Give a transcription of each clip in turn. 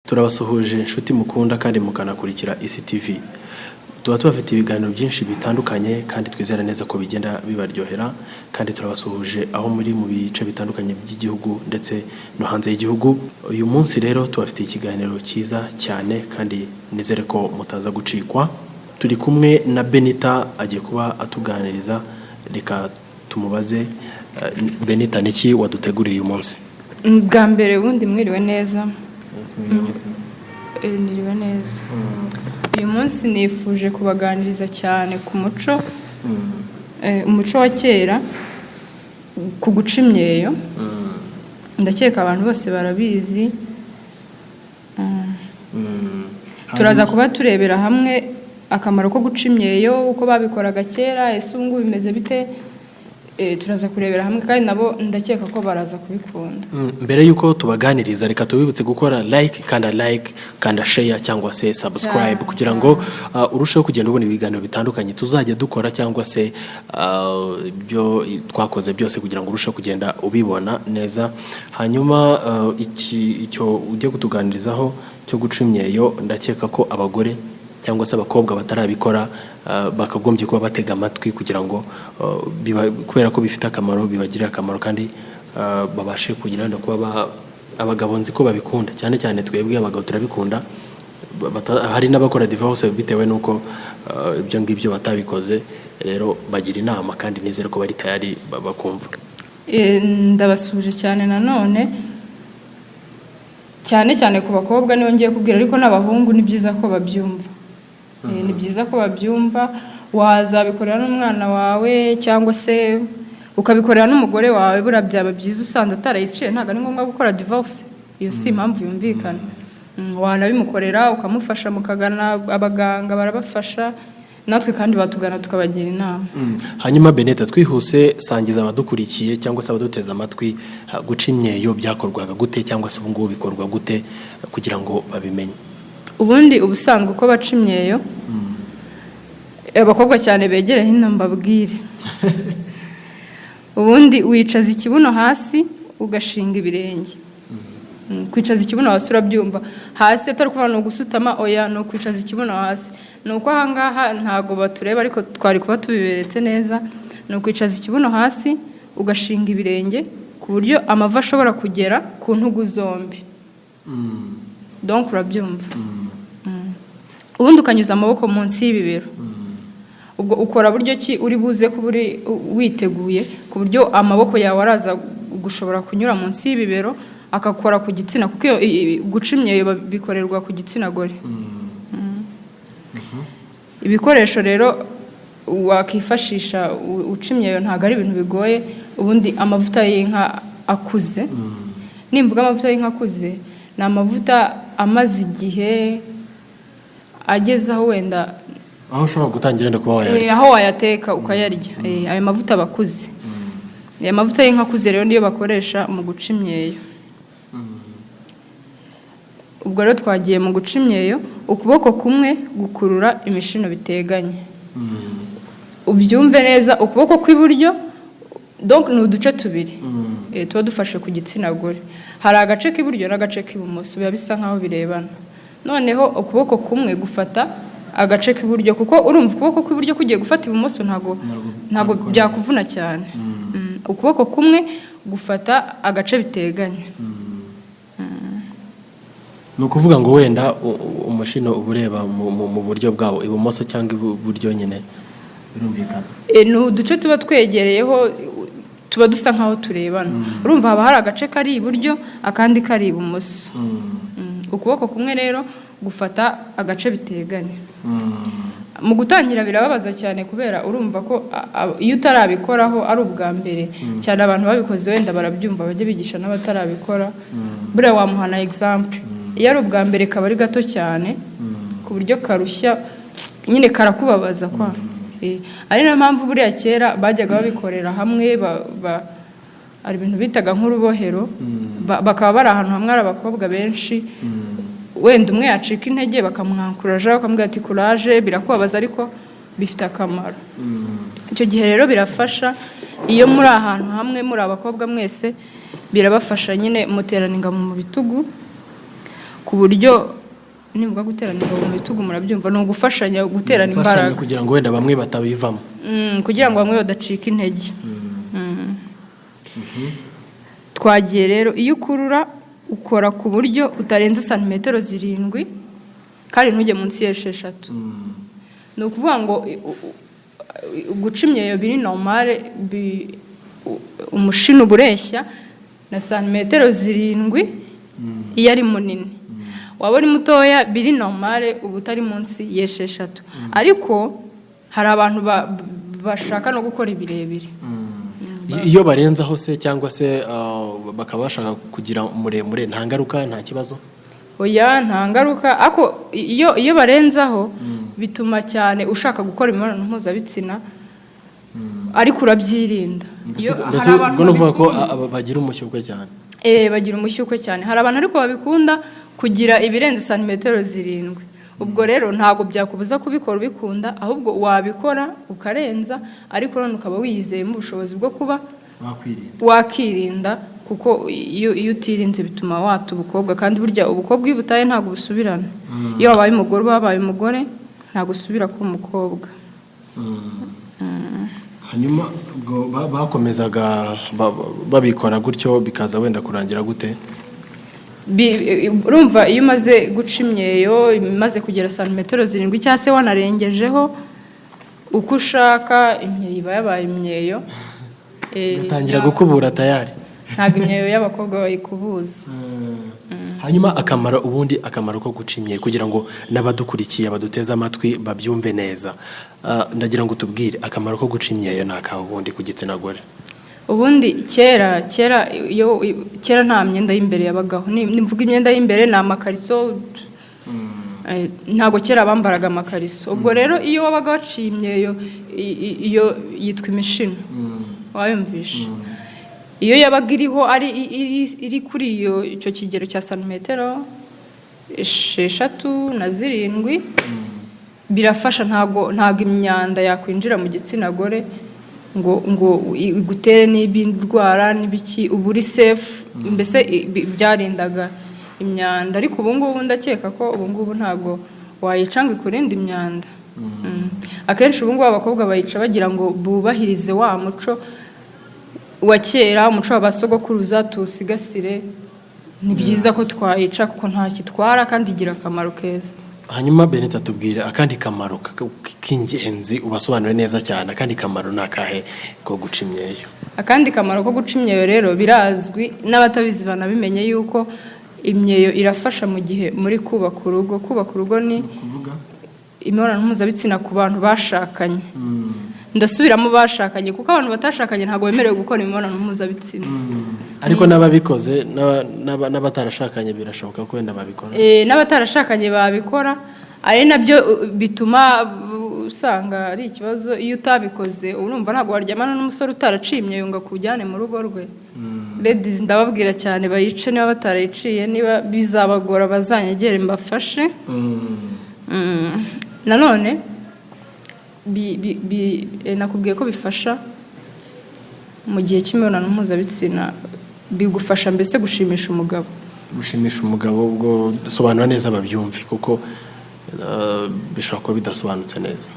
Turabasuhuje inshuti mukunda kandi mukanakurikira ECTV. Tuba tubafite ibiganiro byinshi bitandukanye kandi twizera neza ko bigenda bibaryohera, kandi turabasuhuje aho muri mu bice bitandukanye by'igihugu ndetse no hanze y'igihugu. Uyu munsi rero tubafitiye ikiganiro cyiza cyane kandi nizere ko mutaza gucikwa. Turi kumwe na Benita, agiye kuba atuganiriza. Reka tumubaze. Benita, niki waduteguriye uyu munsi? Bwa mbere ubundi mwiriwe neza? Niriwe neza. Uyu munsi nifuje kubaganiriza cyane ku muco, umuco wa kera ku guca imyeyo. Ndakeka abantu bose barabizi. Turaza kuba turebera hamwe akamaro ko guca imyeyo, uko babikoraga kera, ese ubu ngubu bimeze bite? Turaza kurebera hamwe kandi nabo ndakeka ko baraza kubikunda. Mbere y'uko tubaganiriza, reka tubibutse gukora like, kanda like, kanda share cyangwa se subscribe kugira ngo urusheho kugenda ubona ibiganiro bitandukanye tuzajya dukora cyangwa se ibyo twakoze byose, kugira ngo urusheho kugenda ubibona neza. Hanyuma iki icyo ujye kutuganirizaho cyo guca imyeyo, ndakeka ko abagore cyangwa se abakobwa batarabikora bakagombye kuba batega amatwi kugira ngo kubera ko bifite akamaro, bibagirira akamaro kandi babashe kugira wenda kuba abagabo nzi ko babikunda cyane cyane, twebwe abagabo turabikunda. Hari n'abakora divorce bitewe n'uko ibyo ngibyo batabikoze. Rero bagira inama kandi nizere ko bari tayari bakumva. Ndabasuhuje cyane nanone, cyane cyane ku bakobwa nibo ngiye kubwira, ariko n'abahungu ni byiza ko babyumva. Ni byiza ko babyumva. Wazabikorera n'umwana wawe cyangwa se ukabikorera n'umugore wawe. Buriya byaba byiza usanze atarayiciye, ntabwo ari ngombwa gukora divorce, iyo si impamvu yumvikana. Wanabimukorera ukamufasha, mukagana abaganga barabafasha, natwe kandi batugana tukabagira inama. Hanyuma Benita, twihuse, sangiza abadukurikiye cyangwa se abaduteze amatwi, guca imyeyo byakorwaga gute cyangwa se ubu ngubu bikorwa gute, kugira ngo babimenye. Ubundi ubusanzwe uko baca imyeyo, abakobwa cyane begere hino mbabwire. Ubundi wicaza ikibuno hasi, ugashinga ibirenge. Kwicaza ikibuno hasi urabyumva, hasi atari ukuvuga ni ugusutama, oya, ni ukwicaza ikibuno hasi. Ni uko ahangaha ntabwo batureba, ariko twari kuba tubiberetse neza. Ni ukwicaza ikibuno hasi, ugashinga ibirenge ku buryo amavi ashobora kugera ku ntugu zombi, donc urabyumva. Ubundi ukanyuza amaboko munsi y'ibibero. Ubwo ukora buryo ki uri buze kuba uri witeguye ku buryo amaboko yawe araza gushobora kunyura munsi y'ibibero, akakora ku gitsina, kuko iyo guca imyeyo bikorerwa ku gitsina gore. Ibikoresho rero wakifashisha uca imyeyo ntabwo ari ibintu bigoye. Ubundi amavuta y'inka akuze, nimvuga amavuta y'inka akuze, ni amavuta amaze igihe ageze aho wenda aho ushobora gutangira wenda kuba wayarya. Aho wayateka ukayarya. Ayo mavuta aba akuze. Aya mavuta y'inka akuze rero niyo bakoresha mu guca imyeyo. Ubwo rero twagiye mu guca imyeyo. Ukuboko kumwe gukurura imishino biteganye, ubyumve neza, ukuboko kw'iburyo, donc ni uduce tubiri tuba dufashe ku gitsina gore. Hari agace k'iburyo n'agace k'ibumoso, biba bisa nkaho birebana. Noneho ukuboko kumwe gufata agace k'iburyo, kuko urumva ukuboko kw'iburyo kugiye gufata ibumoso ntago byakuvuna cyane. Ukuboko kumwe gufata agace biteganye. Ni ukuvuga ngo wenda umushino uba ureba mu buryo bwawo, ibumoso cyangwa iburyo nyine, birumvikana. Ni uduce tuba twegereyeho, tuba dusa nkaho turebana. Urumva haba hari agace kari iburyo, akandi kari ibumoso. Ukuboko kumwe rero gufata agace biteganye. Mu gutangira birababaza cyane, kubera urumva ko iyo utarabikoraho ari ubwa mbere cyane, abantu babikoze wenda barabyumva, bajya bigisha n'abatarabikora. Buriya wamuha na example, iyo ari ubwa mbere kaba ari gato cyane ku buryo karushya nyine, karakubabaza kwa. Ari nayo mpamvu buriya kera bajyaga babikorera hamwe, hari ibintu bitaga nk'urubohero, bakaba bari ahantu hamwe ari abakobwa benshi, wenda umwe yacika intege bakamwankuraje, bakamubwira ati: "Courage, birakubabaza ariko bifite akamaro." Icyo gihe rero birafasha iyo muri ahantu hamwe muri abakobwa mwese, birabafasha nyine, muterana ingabo mu bitugu. Ku ku buryo nivuga guterana ingabo mu bitugu murabyumva, ni ugufashanya, guterana Gufashanya imbaraga kugira ngo wenda bamwe batabivamo. Kugira ngo bamwe badacika intege. Twagiye rero, iyo ukurura ukora ku buryo utarenza santimetero 7 kandi ntujye munsi y'esheshatu. Ni ukuvuga ngo guca imyeyo biri normal, umushino uba ureshya na santimetero 7 iyo ari munini. Waba uri mutoya, biri normal uba utari munsi y'esheshatu. Ariko hari abantu bashaka no gukora ibirebire. Iyo barenzaho se, cyangwa se bakaba bashaka kugira muremure, nta ngaruka, nta kibazo? Oya, nta ngaruka, ariko iyo barenzaho bituma cyane ushaka gukora imibonano mpuzabitsina, ariko urabyirinda. Iyo Mbese hari abantu ubwo ni ukuvuga ko babikunda. Bagira umushyukwe cyane? Bagira umushyukwe cyane. Hari abantu ariko babikunda kugira ibirenze santimetero 7. Ubwo rero ntabwo byakubuza kubikora ubikunda, ahubwo wabikora ukarenza, ariko none ukaba wiyizeyemo ubushobozi bwo kuba wakwirinda. Wakirinda, kuko iyo utirinze bituma wata ubukobwa, kandi burya ubukobwa iyo ubutaye ntabwo busubirana. Iyo wabaye umugore uba wabaye umugore, ntabwo usubira kuba umukobwa. Hanyuma ubwo bakomezaga babikora gutyo, bikaza wenda kurangira gute? Urumva iyo umaze guca imyeyo imaze kugera santimetero 7 cyangwa se wanarengejeho uko ushaka, imyeyo iba yabaye imyeyo. Ugatangira gukubura tayari. Ntabwo imyeyo y'abakobwa bayikubuza. Hanyuma akamaro, ubundi akamaro ko guca imyeyo, kugira ngo n'abadukurikiye baduteze amatwi babyumve neza. Ndagira ngo tubwire akamaro ko guca imyeyo ni akahe ubundi ku gitsina gore? Ubundi kera iyo kera nta myenda y'imbere yabagaho. Nimvuga imyenda y'imbere ni amakariso. Ntabwo kera bambaraga amakariso. Ubwo rero iyo wabaga waciye imyeyo, iyo yitwa imishino, wayumvishe, iyo yabaga iriho ari iri kuri icyo kigero cya santimetero 6 na 7, birafasha, ntabwo imyanda yakwinjira mu gitsina gore ngo igutere n'ibindwara n'ibiki, uba uri safe. Mbese byarindaga imyanda. Ariko ubu ngubu ndakeka ko ubu ngubu ntabwo wayica ngo ikurinde imyanda. Akenshi ubu ngubu abakobwa bayica bagira ngo bubahirize wa muco wa kera, umuco wa ba sogokuruza tuwusigasire. Ni byiza ko twayica kuko nta kitwara kandi igira akamaro keza. Hanyuma Benita, tubwire akandi kamaro k'ingenzi, ubasobanure neza cyane. Akandi kamaro ni akahe ko guca imyeyo? Akandi kamaro ko guca imyeyo rero birazwi, n'abatabizi banabimenye yuko imyeyo irafasha mu gihe muri kubaka urugo. Kubaka urugo ni kuvuga imibonano mpuzabitsina ku bantu bashakanye. Ndasubiramo, bashakanye, kuko abantu batashakanye ntabwo bemerewe gukora imibonano mpuzabitsina. Ariko n'ababikoze n'abatarashakanye birashoboka ko wenda babikora. N'abatarashakanye babikora, ari nabyo bituma usanga ari ikibazo iyo utabikoze. Urumva ntabwo waryamana n'umusore utaraciye imyeyo ngo akujyane mu rugo rwe. Ladies, ndababwira cyane bayice niba batarayiciye. Niba bizabagora bazanyegere mbafashe. Nanone nakubwiye ko bifasha mu gihe cy'imibonano mpuzabitsina, bigufasha mbese gushimisha umugabo. Gushimisha umugabo, ubwo sobanura neza babyumve, kuko bishobora kuba bidasobanutse neza.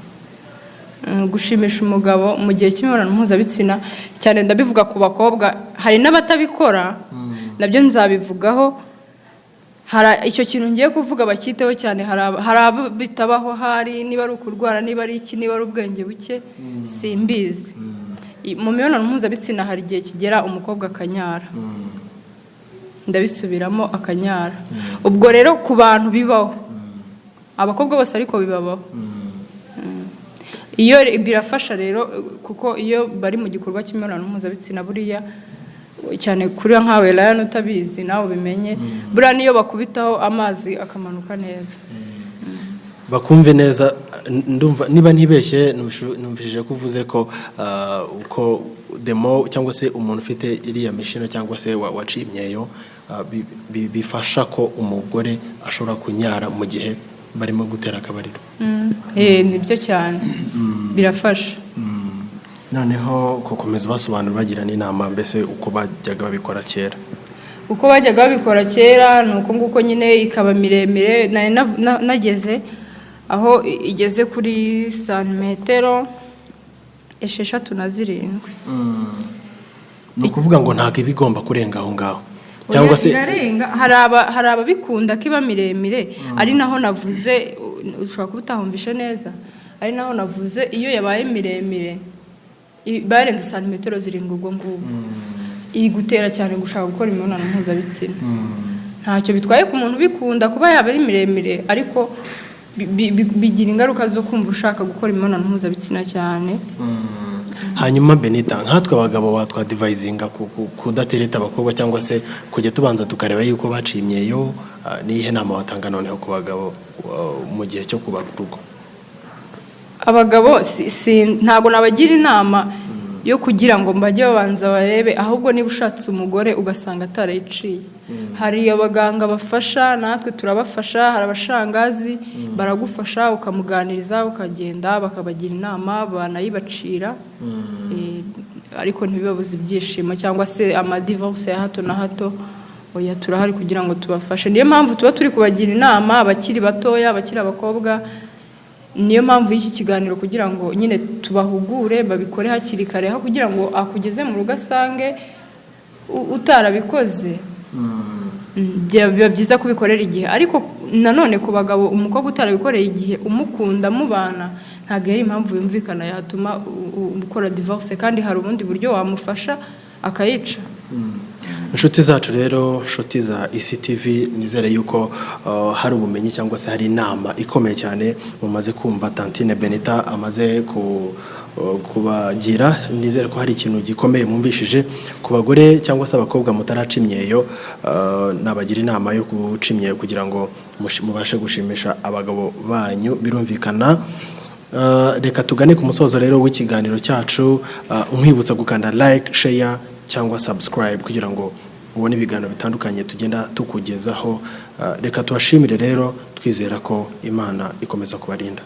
Gushimisha umugabo mu gihe cy'imibonano mpuzabitsina, cyane ndabivuga ku bakobwa, hari n'abatabikora nabyo nzabivugaho. Hari icyo kintu ngiye kuvuga bacyiteho cyane. Hari abo bitabaho, hari niba ari ukurwara, niba ari iki, niba ari ubwenge buke, simbizi. Mu mibonano mpuzabitsina hari igihe kigera umukobwa akanyara. Ndabisubiramo, akanyara. Ubwo rero ku bantu bibaho, abakobwa bose ariko bibabaho, iyo birafasha rero, kuko iyo bari mu gikorwa cy'imibonano mpuzabitsina, buriya cyane kuri nkawe Ryan utabizi, nawe ubimenye, buriya niyo bakubitaho amazi akamanuka neza. Bakumve neza. Ndumva niba ntibeshye, numvishije ko uvuze ko uko demo cyangwa se umuntu ufite iriya mishino cyangwa se waciye imyeyo, bifasha ko umugore ashobora kunyara mu gihe barimo gutera akabariro. Nibyo cyane, birafasha. Noneho gukomeza basobanura, bagira n'inama mbese uko bajyaga babikora kera. Uko bajyaga babikora kera ni uko nguko nyine, ikaba miremire. Nari nageze aho igeze kuri santimetero 67. Ni ukuvuga ngo ntabwo iba igomba kurenga aho ngaho, cyangwa se? Irarenga. Hari ababikunda ko iba miremire, ari naho navuze, ushobora kuba utahumvishe neza, ari naho navuze iyo yabaye miremire, barenze santimetero 7, ubwo ngubwo igutera cyane gushaka gukora imibonano mpuzabitsina. Ntacyo bitwaye ku muntu ubikunda kuba yaba ari miremire, ariko bigira ingaruka zo kumva ushaka gukora imibonano mpuzabitsina cyane. Hanyuma Benita, nkatwe abagabo watwadvisinga kudatereta abakobwa, cyangwa se kujya tubanza tukareba yuko baciye imyeyo? Niyihe nama watanga noneho ku bagabo mu gihe cyo kubaka urugo? Abagabo ntabwo nabagira inama yo kugira ngo bajye babanza barebe. Ahubwo niba ushatse umugore ugasanga atarayiciye, hari abaganga bafasha, natwe turabafasha, hari abashangazi baragufasha, ukamuganiriza, ukagenda bakabagira inama, banayibacira. Ariko ntibibabuze ibyishimo cyangwa se amadivorce ya hato na hato. Oya, turahari kugira ngo tubafashe. Niyo mpamvu tuba turi kubagira inama, abakiri batoya, abakiri abakobwa. Niyo mpamvu y'iki kiganiro, kugira ngo nyine tubahugure babikore hakiri kare, aho kugira ngo akugeze mu rugo asange utarabikoze. Biba byiza kubikorera igihe. Ariko nanone ku bagabo, umukobwa utarabikoreye igihe umukunda mubana, ntabwo ari impamvu yumvikana yatuma ukora divorce, kandi hari ubundi buryo wamufasha akayica. Inshuti zacu rero, inshuti za ECTV, nizere yuko hari ubumenyi cyangwa se hari inama ikomeye cyane mumaze kumva Tantine Benita amaze kubagira. Nizere ko hari ikintu gikomeye mwumvishije. Ku bagore cyangwa se abakobwa mutaraca imyeyo, nabagira inama yo guca imyeyo kugira ngo mubashe gushimisha abagabo banyu. Birumvikana. Reka tugane ku musozo rero w'ikiganiro cyacu, nkwibutsa gukanda like, share cyangwa subscribe kugira ngo ubone ibiganiro bitandukanye tugenda tukugezaho. Reka tubashimire rero, twizera ko Imana ikomeza kubarinda.